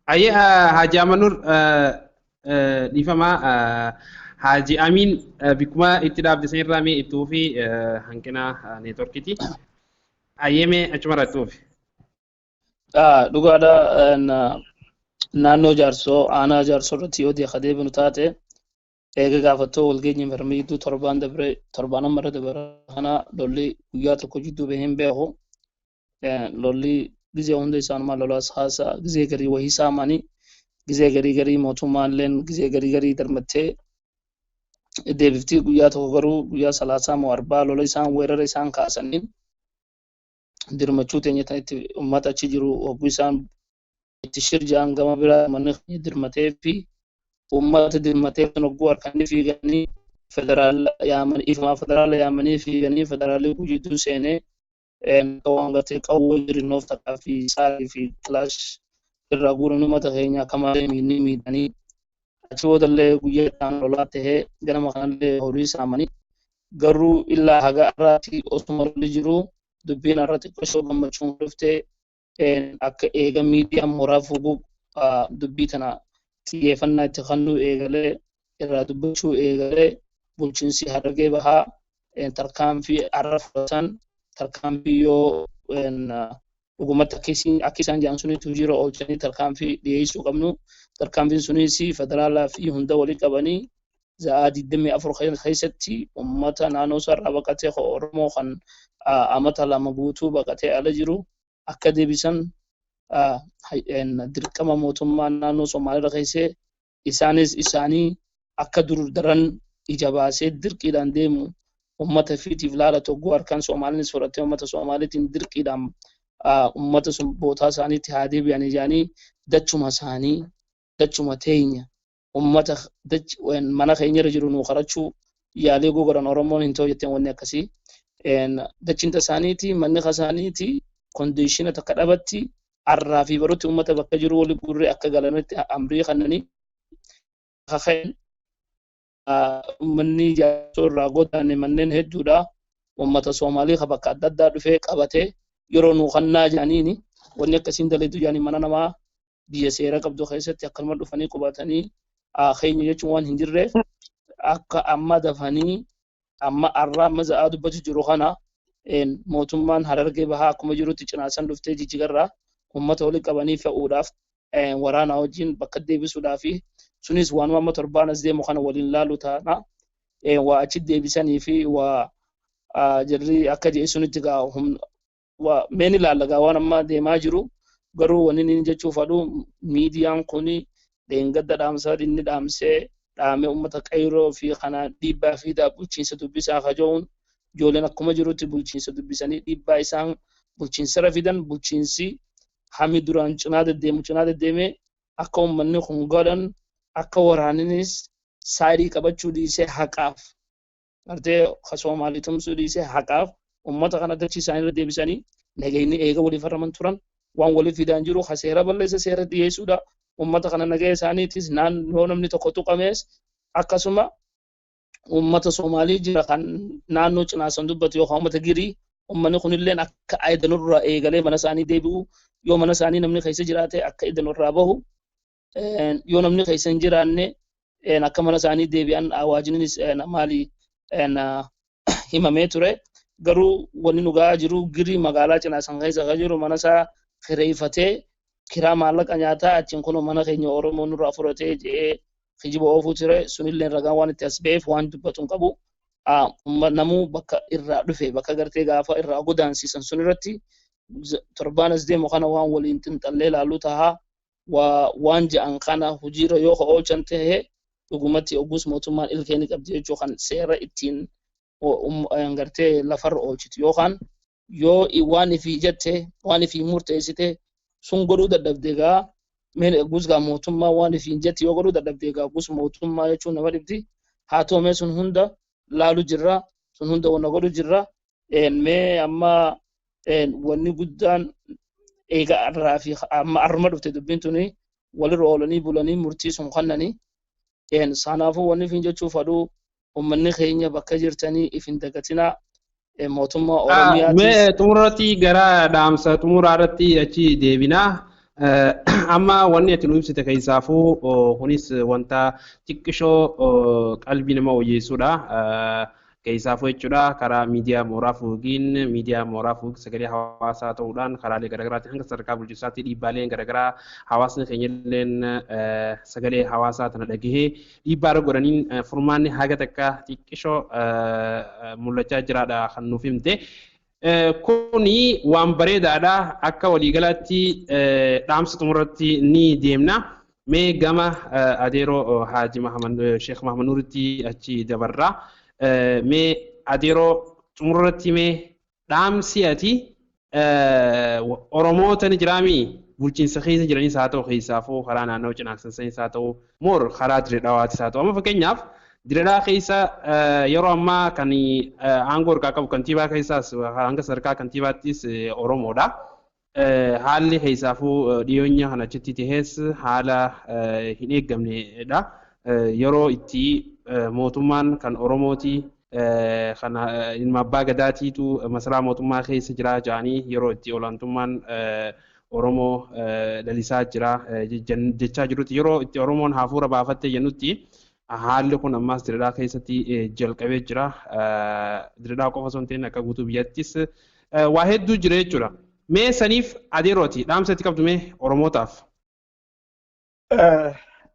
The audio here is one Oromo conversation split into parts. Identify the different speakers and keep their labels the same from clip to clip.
Speaker 1: Ayyee, Haaji Amanur, dhiifamaa, Haaji Amiin, bikkuma itti dhaabde sanirraa mee itti fufii, hanqina neetworkiiti. Ayyee, mee achuma irraa itti fufi.
Speaker 2: Dhugaadha, naannoo Jaarsoo, aanaa Jaarsoo irratti yoo deebinu taate, eega gaafattoo walgeenyi mormii gidduu torbaan dabre, torbaan amma irra dabara kana, lolli guyyaa tokko jidduu bahee hin beeku. Lolli gizee hunda isaanumaa lolaas haasaa, gizee garii wahii saamanii, gizee garii garii mootummaalleen gizee garii garii darmattee deebiftii. Guyyaa tokko garuu, guyyaa Salaasaa moo Arbaa, lola isaan weerara isaan kaasaniin dirmachuu teenya itti uummata achi jiru hogguu isaan itti shirjaan, gama biraa manni dirmatee fi uummata dirmatee sun hogguu harkanii fiiganii federaala yaamanii, ifumaa federaala yaamanii fiiganii, federaalli gujidduu seenee waan gartee qawwee jirinoof takkaa fi saarii fi kilaash irraa guuran uummata keenya akka malee miidhanii, achi boodallee guyyaa isaan lolaa tahee ganama kanallee horii saamanii. Garuu illaa haga irraatti osuma lolli jiru, dubbiin irra xiqqoo gammachuun dhuftee, akka eega miidiyaan mooraa fuuguu dubbii tana xiyyeeffannaa itti kennuu eegalee, irraa dubbachuu eegalee, bulchiinsi Harargee Bahaa tarkaanfii har'a fudhatan, tarkaanfii yoo dhugumatti akka isaan jedhan sunitti hojiirra oolchanii tarkaanfii dhiyeessuu qabnu. Tarkaanfiin sunis federaalaa fi hunda walii qabanii sa'aa 24 keessatti uummata naannoo isaarraa baqatee, Oromoo kan amata 2 guutuu baqatee ala jiru akka deebisan dirqama mootummaa naannoo Somaaliirra keessee, isaanis isaanii akka dur daran ija baasee dirqiidhaan deemu uummata fiitiif laala tokko harkaan Somaaliinis fudhattee uummata Somaaliitiin dirqiidhaan uummata sun bootaa isaaniitti haa deebi'an jedhanii, dachuma isaanii, dachuma teenya, uummata mana keenya irra jiru nuu qarachuu yaalii gogoran Oromoon hin ta'u jetteen. Wanni akkasii dachinta isaaniiti, manni isaaniiti, condition takka dhabatti arraa fi barutti uummata bakka jiru wali gurree akka galanitti amrii kannanii kaka'een. Uummanni Jaarsoo irraa godaane manneen hedduudha. Uummata Soomaalii ka bakka adda addaa dhufee qabatee yeroo nuu kannaa jedhaniini, wanni akkasiin daleetu jedhanii, mana namaa biyya seera qabdu keessatti akkanuma dhufanii qubatanii keenya jechuun waan hin jirreef, akka amma dafanii amma arraa amma za'aa dubbatu jiru kana mootummaan Harargee Bahaa akkuma jirutti cinaasan dhuftee Jijjigarraa uummata walitti qabanii fe'uudhaaf waraana wajjin bakka deebisuudhaaf, sunis waanuma amma torbaan as deemu kana waliin laalu taana. Waa achi deebisanii fi waa jarri akka jedhe sunitti gaa waa meen ilaalla gaa waan amma deemaa jiru. Garuu wanni inni jechuu fadhu, miidiyaan kuni dheengadda dhaamsaa inni dhaamsee dhaamee uummata qayroo fi kana dhiibbaa fi bulchiinsa dubbisaa kajo'uun, ijoolleen akkuma jirutti bulchiinsa dubbisanii dhiibbaa isaan bulchiinsarra fidan, bulchiinsi hami duraan cinaa deddeemu cinaa deddeemee akka uummanni kun godhan, akka waraaninis saayirii qabachuu dhiisee haqaaf gartee Soomaalii tumsuu dhiisee haqaaf uummata kana dachii isaanii irra deebisanii nageenyi eega waliif farraman turan waan waliif fidaan jiru ha seera balleessa seera dhiyeessuudha. Uummata kana nagaya isaaniitis naannoo namni tokko tuqamees akkasuma uummata Soomaalii jira kan naannoo cinaasan dubbatu yookaan uummata Girii, uummanni kunilleen akka edanurraa eegalee mana isaanii deebi'u, yoo mana isaanii namni keessa jiraate akka edanurraa bahu, yoo namni keessa hin jiraanne akka mana isaanii deebi'an awaajininis maali himamee ture. Garuu wanni nu gahaa jiru, Girii magaalaa cinaasan keessa kan jiru mana isaa kireeffatee kiraa maallaqa nyaataa achiin kun mana keenya Oromoo nurraa fudhatee jedhee kijiba oofuu ture. Sunillee ragaan waan itti as ba'eef waan dubbatu hin qabu. Namuu bakka irraa dhufe, bakka gartee gaafa irraa godaansisan sun irratti torbaan as deemu kana waan waliin xinxallee ilaallu tahaa. Waan je'an kana hojiirra yoo ka oolchan ta'e, dhugumatti oggus mootummaan ilkee ni qabdi jechuu, kan seera ittiin gartee lafarra oolchitu, yookaan yoo waan ifii jette, waan ifii murteessite sun godhuu dadhabde gaa, meen oggus gaa mootummaa waan ifii jette yoo godhuu dadhabde gaa, oggus mootummaa jechuun nama dhibdi. Haa ta'u, mee sun hunda laalu jirra, sun hunda wanna godhu jirra. Mee amma wanni guddaan eega arraa fi amma arma dhufte dubbiin tuni walirra oolanii bulanii murtii sun kannanii. Sanaafuu wanni fin jechuu fadhu, uummanni keenya bakka jirtanii if hin dagatinaa, mootummaa Oromiyaatis.
Speaker 1: Mee xumurratti gara dhaamsa xumuraa irratti achi deebinaa. Amma wanni ati nu ibsite keessaafuu kunis wanta xiqqishoo qalbii nama hojjeessudha. Keessaafuu jechuudha karaa miidiyaa mooraa fuugiin miidiyaa mooraa fuug sagalee hawaasaa ta'uudhaan karaalee garaagaraatiin hanga sadarkaa bulchiinsaatti dhiibbaaleen garaagaraa hawaasni keenya illeen sagalee hawaasaa tana dhagahee dhiibbaa irra godhaniin furmaanni haga takka xiqqishoo mul'achaa jiraadha kan nuuf himte. Kuni waan bareedaadha akka waliigalaatti dhaamsa xumurratti ni deemna. Mee gama adeeroo Haaji Sheekh Mahamad Nuuritti achi dabarra. Mee adeeroo xumurratti mee dhaamsi ati Oromoota ni jiraami bulchiinsa keessa jiranis haa ta'u keessaafuu karaa naannoo cinaaksansanis haa ta'u moor karaa dirree dhawaatis haa ta'u amma fakkeenyaaf dirree dhawaa keessa yeroo ammaa kan aangoo harkaa qabu kantiibaa keessaas hanga sadarkaa kantiibaattis Oromoodha. Haalli keessaafuu dhiyoenya kan achitti tahes haala hin eeggamnedha. Yeroo itti mootummaan kan Oromooti kan ilma abbaa gadaatiitu masaraa mootummaa keessa jira jedhanii yeroo itti olaantummaan Oromoo lalisaa jira jechaa jirutti yeroo itti Oromoon hafuura baafatte jennutti haalli kun ammaas Dirree Dhawaa keessatti jalqabee jira. Dirree Dhawaa qofa osoo hin ta'in akka guutuu biyyattis waa hedduu jira jechuudha. Mee saniif adeerooti dhaamsa itti qabdu mee Oromootaaf?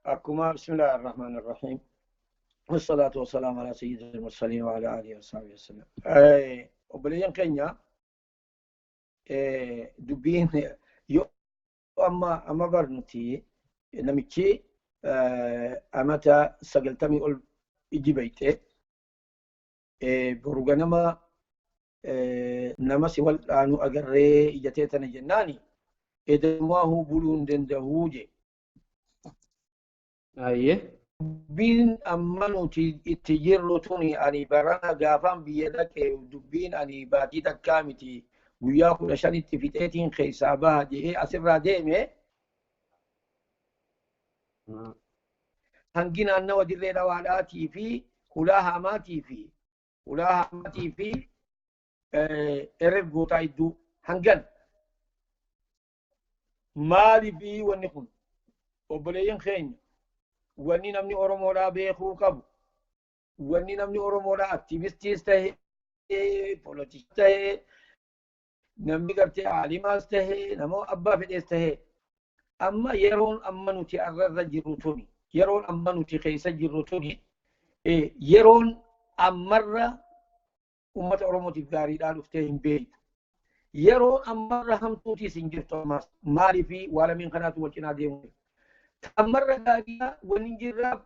Speaker 3: Akkuma bismillaahi arrahmaan arrahiim. والصلاة والسلام على سيد المرسلين وعلى آله وصحبه وسلم. Obboleeyyan keenya dubbiin yoo amma barnuti namichi amata 90 ol iji bayte boru ganama nama si wal dhaanu agarree ijatee tana jennaani edamaahu buluu hin danda'uu je.
Speaker 1: Ayyee.
Speaker 3: Dubbiin amma nuti itti jirru tuni ani barana gaafaan biyya dhaqe dubbiin ani baatii takkaa miti guyyaa 15tti fixeetiin keessaa baha jedhee asirraa deeme hangi naannawa dirree dhawaadhaatii fi hulaa haamaatii fi ereef gootaa idduu hangan maaliifii wanni kun obboleeyyan keenya wanni namni Oromoodhaa beekuu qabu wanni namni Oromoodhaa aktivistiis tahee polotiks tahee namni gartee aalimaas tahee nama abbaa fedhees tahee amma yeroon amma nuti arrarra jirru tuni yeroon amma nuti keessa jirru tuni yeroon ammarra uummata Oromootiif gaariidhaa dhuftee hin beektu. Yeroon ammarra hamtuutiis hin jirtu ammas maaliifi waa lameen kanaatu wal cinaa deemu. Ammarra gaariidhaa wanni hin jirraaf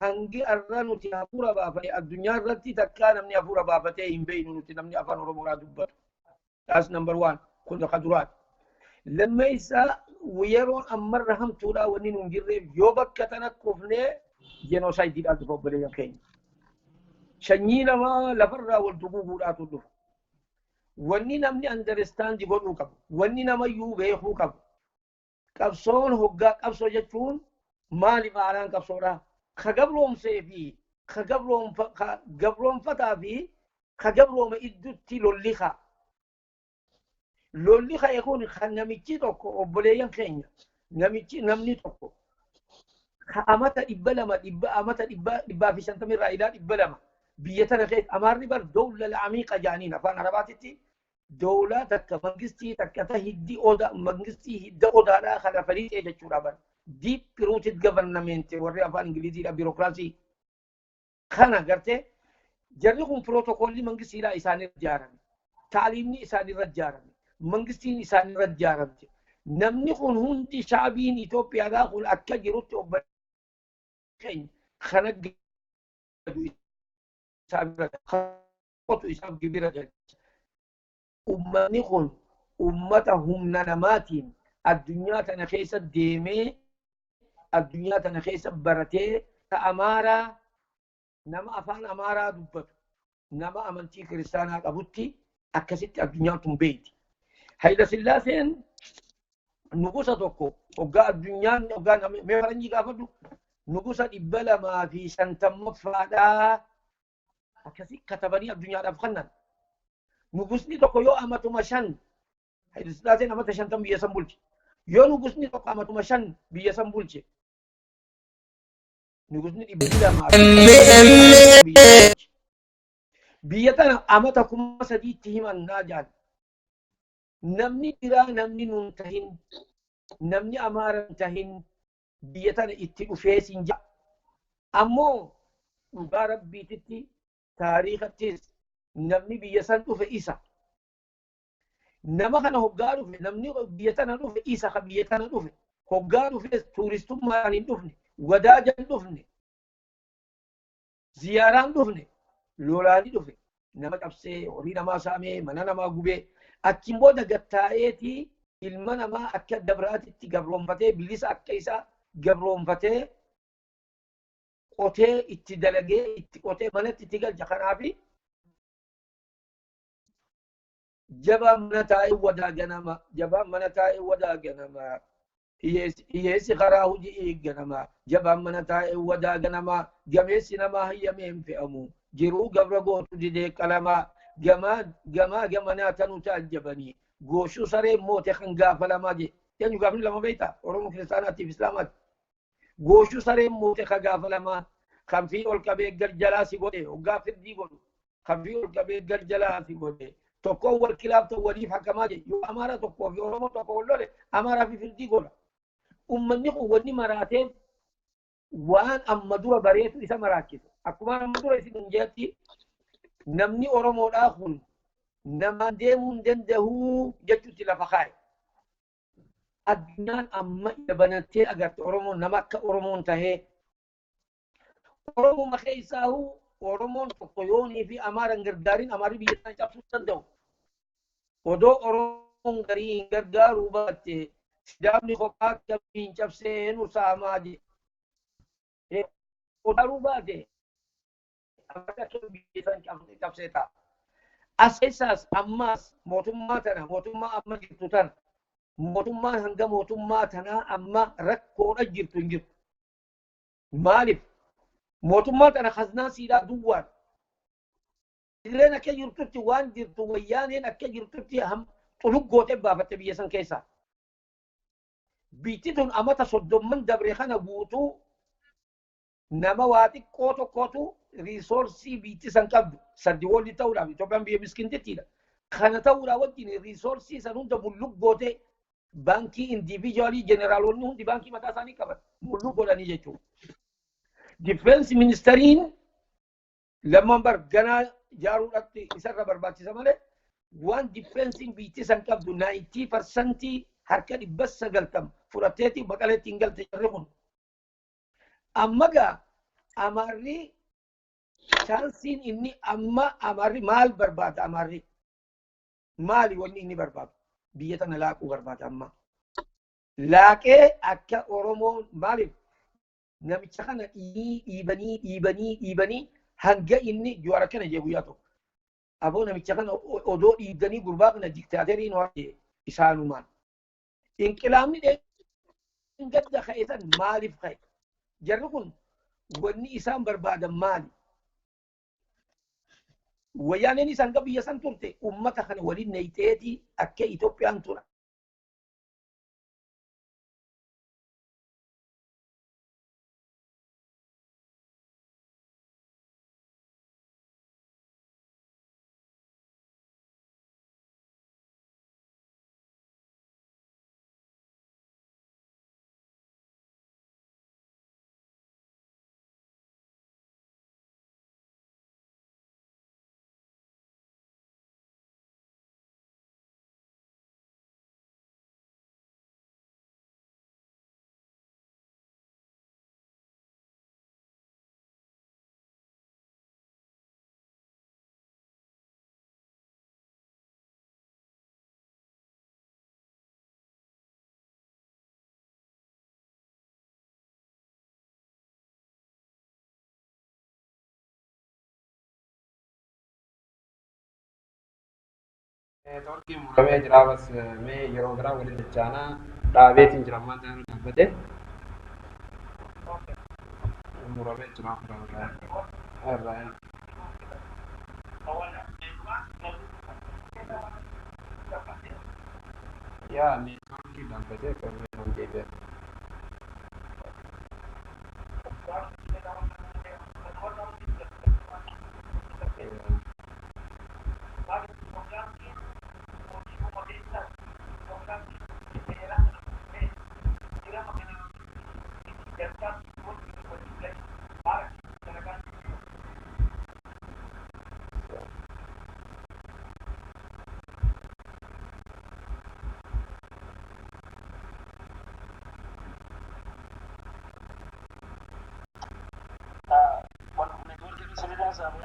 Speaker 3: hangi arra nuti hafuura baafate addunyaa irratti takkaa namni hafuura baafatee hin beeknu nuti namni afaan Oromoodhaa dubbatu. That's number one kun ka duraati. Lammeessaa yeroon ammarra hamtuudhaa wanni nu hin jirreef yoo bakka tana kufnee jenoosaayidiidhaan dhufa obboleeyyan keenya. Sanyii namaa lafarraa wal duguuguudhaatu dhufa. Wanni namni understand godhuu qabu, wanni namayyuu beekuu qabu. Qabsoon hoggaa qabsoo jechuun maali ma'anaan qabsoodhaa? Ka gabroomsee fi ka gabroomfataa fi ka gabroome idduutti lolli ka'a. Lolli ka'e kun kan namichi tokko obboleeyyan keenya namichi namni tokko ka amata 200 dhibba amata 150 irraa ilaa 200 biyya tana keessa amaarri bar dowla la'amiiqa jaaniin afaan arabaatitti dowlaa takka mangistii takka ta hiddi odaa mangistii hidda odaadhaa kana faliixee jechuudha bar deep rooted government warri afaan ingiliziidha biirokiraasii kana gartee jarri kun pirootokoolli mangistiidhaa isaanirra ijaarame taaliimni isaanirra ijaarame mangistiin isaanirra ijaaramte namni kun hundi shaabiin Itoophiyaadhaa kun akka jirutti obbo keenya kana gadu isaa bira qotu isaaf gibira galcha. Uummanni kun uummata humna namaatiin addunyaa tana keessa deemee addunyaa tana keessa baratee ta Amaaraa nama afaan Amaaraa dubbatu nama amantii kiristaanaa qabutti akkasitti addunyaan tun beekti. Hayila Sillaaseen nugusa tokko hoggaa addunyaan hoggaa mee faranjii gaafadhu nugusa 250ffaadhaa akkasi katabanii addunyaadhaaf kennan. Nugusni tokko yoo amatuma 5 Hayila Sillaaseen amata 50 biyya san bulche. Yoo nugusni tokko amatuma 5 biyya san bulche. Nugusni 200 biyya tana amata 3000tti himannaa jaan. Namni biraa namni nun tahin, namni Amaara hin tahin biyya tana itti dhufee siin ja'a. Ammoo dhugaa Rabbiititti taariikattis namni biyya san dhufe isa. Nama kana hoggaa dhufe, namni biyya tana dhufe isa ka biyya tana dhufe. Hoggaa dhufes tuuristummaan hin dhufne, wadaaja hin dhufne, ziyaaraan dhufne, lolaanii dhufe. Nama qabsee, horii namaa saamee, mana namaa gubee, achiin booda gattaa'eetii ilma namaa akka gabraatitti gabroonfatee, bilisa akka isaa gabroonfatee, qotee itti dalagee, itti qotee manatti itti galcha. Kanaafi jabaa mana taa'ee wadaa ganama, jabaa mana taa'ee wadaa ganama, hiyyeessi karaa hojii eegganama, jabaan mana taa'ee wadaa ganama, gameessi namaa hayyamee hin fe'amu, jiruu gabra gootu didee qalamaa, gamaa gamaa gamanaa tanuu taajjabanii, gooshuu saree moote kan gaafa lamaa jee. Eenyu gaafni lama beektaa? Oromoo kiristaanaatiif Islaamaati. Gooshuu saree moote kan gaafa lamaa, kan fi ol qabee gar jalaa si godhe, hoggaa firdii godhu, kan fi ol qabee gar jalaa si godhe. Tokkoon wal kilaafta waliif hakamaa jee. Yoo Amaara tokkoo fi Oromoo tokko wal lole, Amaaraa fi firdii godha. Uummanni kun wanni maraateef waan amma dura bareetu isa maraachise. Akkuma amma dura isin hin jeetti namni Oromoodhaa kun namaan deemuu hin danda'uu jechuutti lafa kaa'e. Addunyaan amma ija banattee agarte Oromoon nama akka Oromoon tahee. Oromuma keessaahuu Oromoon tokko yoonii fi Amaara hin gargaarin Amaarri biyya sana cabsuu hin danda'u. Odoo Oromoon garii hin gargaaruu baatte Sidaamni kophaa akkamiin cabsee nu saamaa jee. Odoo baate Amaarri akka biyya sana cabsee ta'a. As keessaas ammaas mootummaa tana, mootummaa amma jirtu tana, mootummaan hanga mootummaa tanaa amma rakkoodha jirtu hin jirtu. Maaliif? Mootummaa tana khaznaa siidhaa duwwaan. Tigreen akka jirtutti waan jirtu wayyaaneen akka jirtutti xulug gootee baafatte biyya san keessaa. Biyyi tun amata 30 dabre kana guutuu nama waa xiqqoo tokkotu riisoorsii biyyi san qabdu sadii wali ta'uudhaaf Itoophiyaan biyya miskiintittiidha. Kana ta'uudhaaf wajjin riisoorsii san hunda mullug gootee baankii indiviijuwaalii jeneraalonni hundi baankii mataa isaanii qaban mullug godhanii jechuudha. Difeensi ministeriin lamman bar ganaa jaaruudhaatti isarra barbaachisa malee waan difeensiin biyyi san qabdu 90% harka 990 fudhatteeti Maqaleetti hin galte jarri kun. Amma gaa Amaarri chaansiin inni amma Amaarri maal barbaada Amaarri? Maali wanni inni barbaadu? Biyya tana laaquu barbaada amma. Laaqee akka Oromoon maaliif namicha kana dhiibanii dhiibanii dhiibanii hanga inni Jawaar akkana jee guyyaa tokko. Aboo namicha kana odoo dhiibdanii gurbaa kana diktaateriin waan jee isaanumaan. Inqilaabni dheengadda ka'e san maaliif ka'e? Jarri kun wanni isaan barbaadan maali? Wayyaaneen isaan biyya san turte uummata kana waliin neeyxeetii akka Itoophiyaan tura.
Speaker 1: Neetwoorkiin muramee jira bas mee yeroo biraa waliin dachaanaa dhaabeetiin jira ammaan ta'an dhaabbate. Muramee jira irraa. Yaa neetwoorkii. Neetworkii dhaabbatee akka inni deebi'e.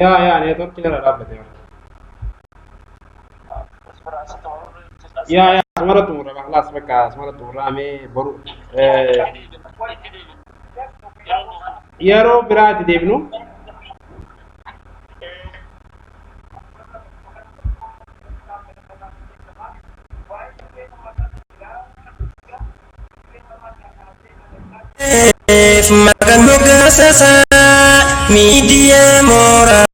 Speaker 1: Yaa neetworkii irra dhaabbate. Yaa asumara xumura خلاص bakka asumara xumuraamee boru yeroo biraatti deebinu.
Speaker 4: Maqaan moggaasa isaa miidiyaa mooraa.